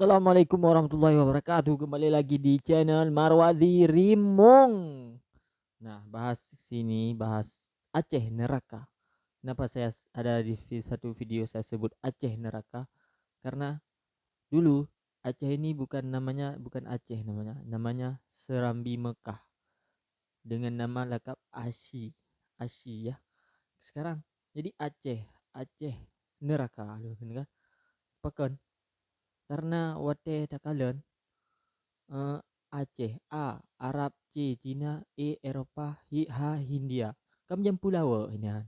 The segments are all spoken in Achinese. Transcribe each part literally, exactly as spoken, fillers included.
Assalamualaikum warahmatullahi wabarakatuh. Kembali lagi di channel Marwazi Rimong. Nah, bahas sini, bahas Aceh neraka. Kenapa saya s-, ada di vi-, satu video saya sebut Aceh neraka? Karena dulu Aceh ini bukan namanya, bukan Aceh namanya, namanya Serambi Mekah. Dengan nama lakab Asyi, Asyi ya. Sekarang jadi Aceh, Aceh neraka lôn kan. Pakon? Karena watée takalon, eh, Aceh, A, Arab, C, Cina, E, Eropa, Hi, H, Hindia. Kam jampu lawok inan.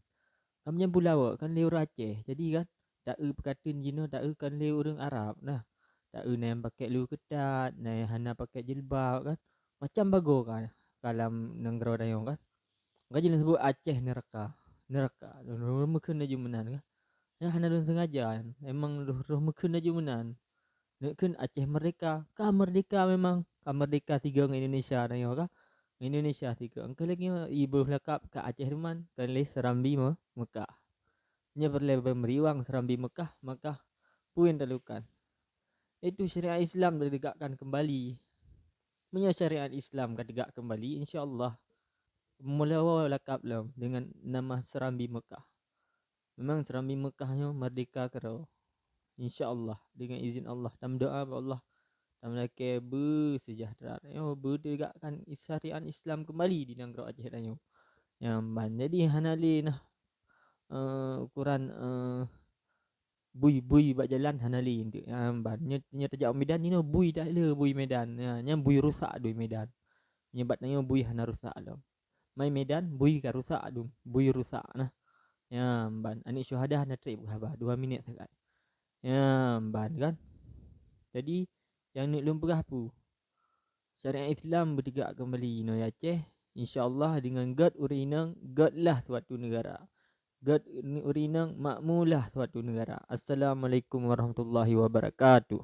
Kam jampu lawok kan lé ureuëng Aceh. Jadi kan, taeu peukateun jinoe, taeu kan lé ureuëng Arab nah. Taeu na nyang pakai lu keutat, na nyang hana pakai jilbab kan. Macam bagoe ka, ka lam nanggroe tanyoe kan. Maka jih lôn sebut Aceh neraka. Neraka. Lôn, lôn meukheun laju meunan kan. Nyan hana lôn sengaja, emang roh, roh meukheun laju meunan. Neukheun Aceh merdeka. Ka merdeka memang. Ka merdeka sigoe ngon Indonesia tanyoe ka. Ngon Indonesia sigoe. Engkau lagi iboh lakab ka Aceh teuma, kan lé Serambi Me-, Mekah. Nyoe peureulée beumeriwang Serambi Mekah, Mekah pun talukan. Itu syariat Islam ditegakkan kembali. Meunyoe syariat Islam ka tegak kembali, insya Allah, meulawa lakab lom dengan nama Serambi Mekah. Memang Serambi Mekah nyoe merdeka keudroe. Insya Allah, dengan izin Allah, tameudoa bak Allah, tameulakée beuseujahteura. Nyoe beutegakkan syariat Islam kembali di nanggroe Aceh tanyoe. Nyan ban. Jadi hana lé nah, eh, ukuran, eh, bui-bui bak jalan hana lé enteuk. Nyan ban. Nyoe, nyoe tajak u Medan jinoe bui dak le bui Medan. Nyan, nyan bui rusak dui Medan. Nyoe bak tanyoe bui hana rusak lom. Mai Medan bui ka rusak dum, bui rusak nah. Nyan ban. Aneuk syuhada hana treb haba dua minit sagai. Nyan ban kan. Jadi nyang neuk lôn peugah peue? Syariat Islam beutegak kembali inoe Aceh. Insya Allah dengan gét ureuëng inong, gét lah suatu negara. Gét ureuëng inong, makmu lah suatu negara. Assalamualaikum warahmatullahi wabarakatuh.